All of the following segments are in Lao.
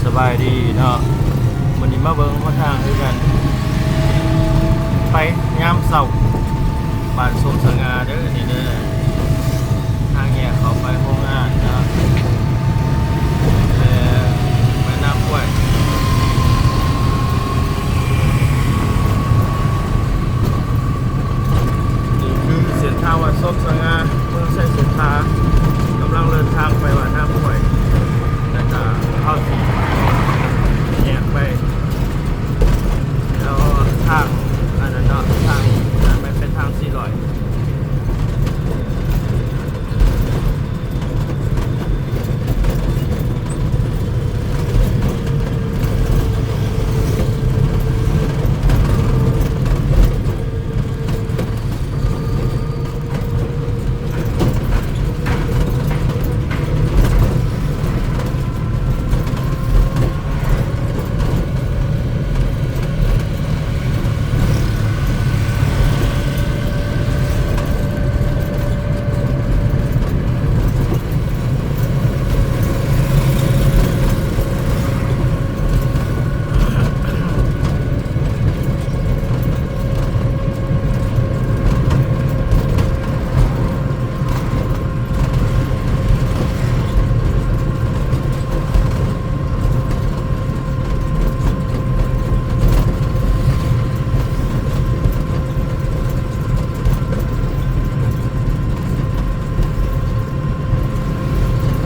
ສະບາຍດີເນາະ ມື້ນີ້ມາເບິ່ງຫົນທາງຄືກັນ ໄປຍາມເຊົ້າ ບ້ານສົມສະຫງ່າເດີ ນີ້ເດີ ທາງແຍກເຂົ້າໄປໂຮງງານເນາະ ແລະ ໄປນາກວຍ. ນີ້ຄືເສັ້ນທາງບ້ານສົມສະຫງ່າ ເມືອງໄຊເສດຖາ ກຳລັງເດີນທາງໄປບ້ານນາກວຍ ແລ້ວກະເຮົາຊິແຍກໄປ ແລ້ວທາງອັນນັ້ນເນາະ ທາງນັ້ນແມ່ນເປັນທາງສີ່ຮ້ອຍ.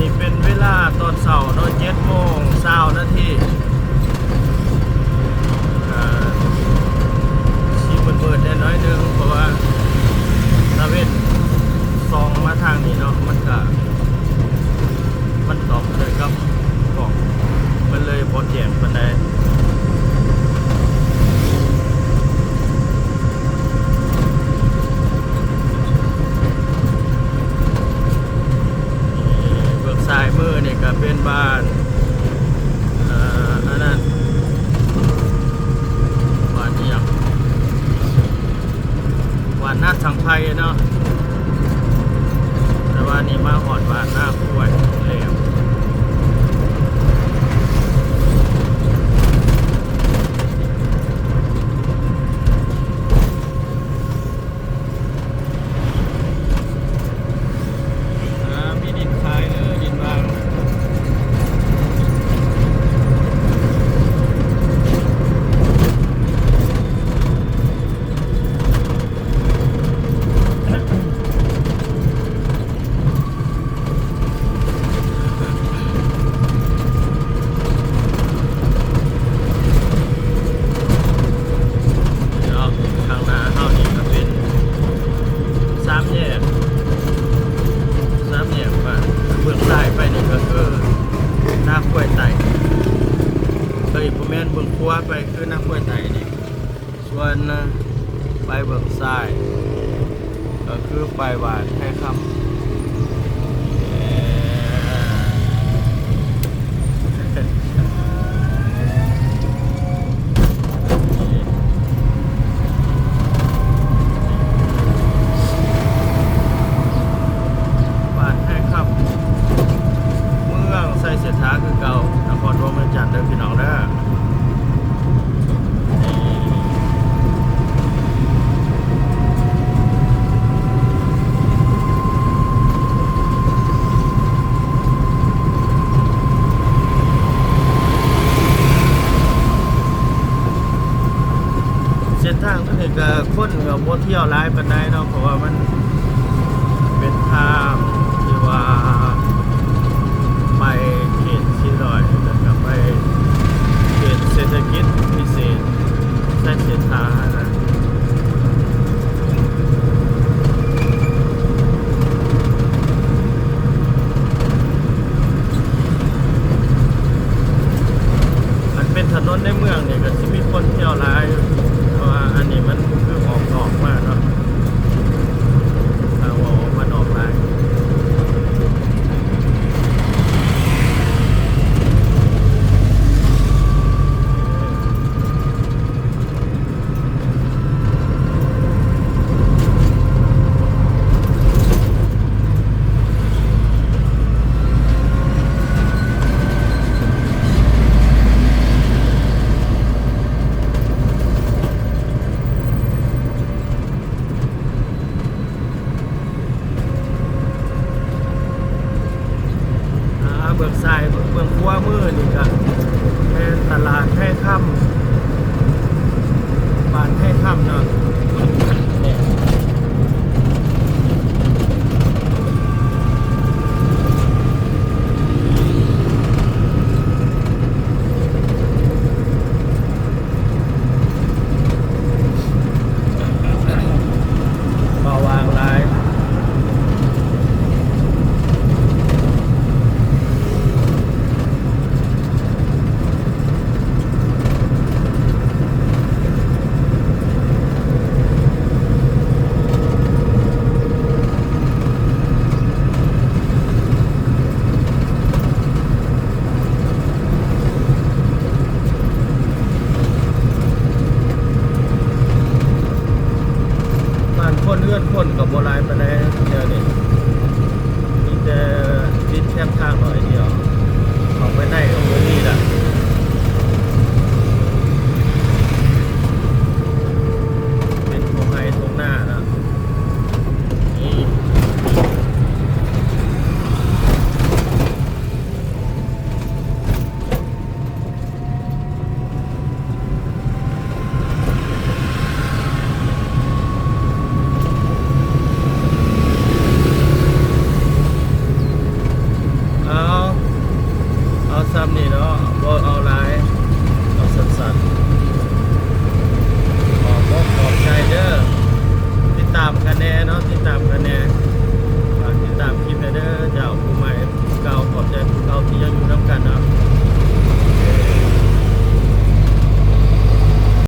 ນີ້ເປັນເວລາຕອນເຊົ້າເນາະ ເຈັດໂມງຊາວນາທີ ກະຊິມືດໆແດ່ໜ້ອຍໜຶ່ງ ເພາະວ່າຕາເວັນສ່ອງມາທາງນີ້ເນາະ ມັນກະ ມັນຕອບໃສ່ກັບກ້ອງ ມັນເລີຍບໍ່ແຈ້ງປານໃດ. ເບື້ອງຊ້າຍມືນີ້ກະເປັນບ້ານ ເອີ ອັນນັ້ນ ບ້ານອີ່ຫຍັງ ບ້ານນາສັງໄພເນາະ ແຕ່ວ່ານີ້ມາຮອດບ້ານນາກວຍແລ້ວ. ອ່າ ມີດິນຂາຍເດີ ດິນວ່າງ. ເນາະ ຂ້າງໜ້າເຮົານີ້ກະເປັນສາມແຍກ ສາມແຍກບ້ານ ເບື້ອງຊ້າຍໄປນີ້ກະຄືນາກວຍໃຕ້ ເອີຍ ບໍ່ແມ່ນ ເບື້ອງຂວາໄປຄືນາກວຍໃຕ້ນີ້. ສ່ວນໄປເບື້ອງຊ້າຍ ກໍຄືໄປບ້ານໄທຄຳ ບ້ານໄທຄຳ ເມືອງໄຊເສດຖາຄືເກົ່າ ນະຄອນຫຼວງວຽງຈັນເດີພີ່ນ້ອງເດີ. ເສັ້ນທາງໂຕນີ້ກະຄົນກະບໍ່ທ່ຽວຫຼາຍປານໃດເນາະ ເພາະວ່າມັນເປັນທາງທີ່ວ່າໄປເຂດສີ່ຮ້ອຍ ແລ້ວກະໄປເຂດເສດຖະກິດພິເສດ ໃຊ້ເສັ້ນທາງຫັ້ນນະ ຄັນເປັນຖະໜົນໃນເມືອງນີ້ກະຊິມີຄົນທ່ຽວຫຼາຍ ເພາະວ່າອັນນີ້ມັນຄືອອກນອກມາເນາະ ທາງອອກມັນອອກຫຼາຍ. ເ ຊ້າຍເບື້ອງຂວາມືນີ້ກະແມ່ນຕະຫຼາດໄຮຄຳ ບ້ານໄຮຄຳເນາະ. ເບົາບາງຫຼາຍ. ບ້ານຄົນເຮືອນຄົນກໍບໍ່ຫຼາຍປານໃດແຖວນີ້ ມີແຕ່ຕິດແຄມທາງໜ້ອຍດຽວ ເຂົ້າໄປໃນກໍບໍ່ມີລະ ເປັນທົ່ງໄຮ່ທົ່ງນາລະ. ເອົາ ເອົາສ່ຳນີ້ເນາະ ບໍ່ເອົາຫຼາຍ ເອົາສັ້ນໆ. ຂອບອົກຂອບໃຈເດີ ຕິດຕາມກັນແດ່ເນາະ ຕິດຕາມກັນແດ່ ຝາກຕິດຕາມຄລິບແດ່ເດີ ເຈົ້າ ຜູ້ໃໝ່ຜູ້ເກົ່າ ຂອບໃຈຜູ້ເກົ່າທີ່ຍັງຢູ່ນຳກັນເນາະ.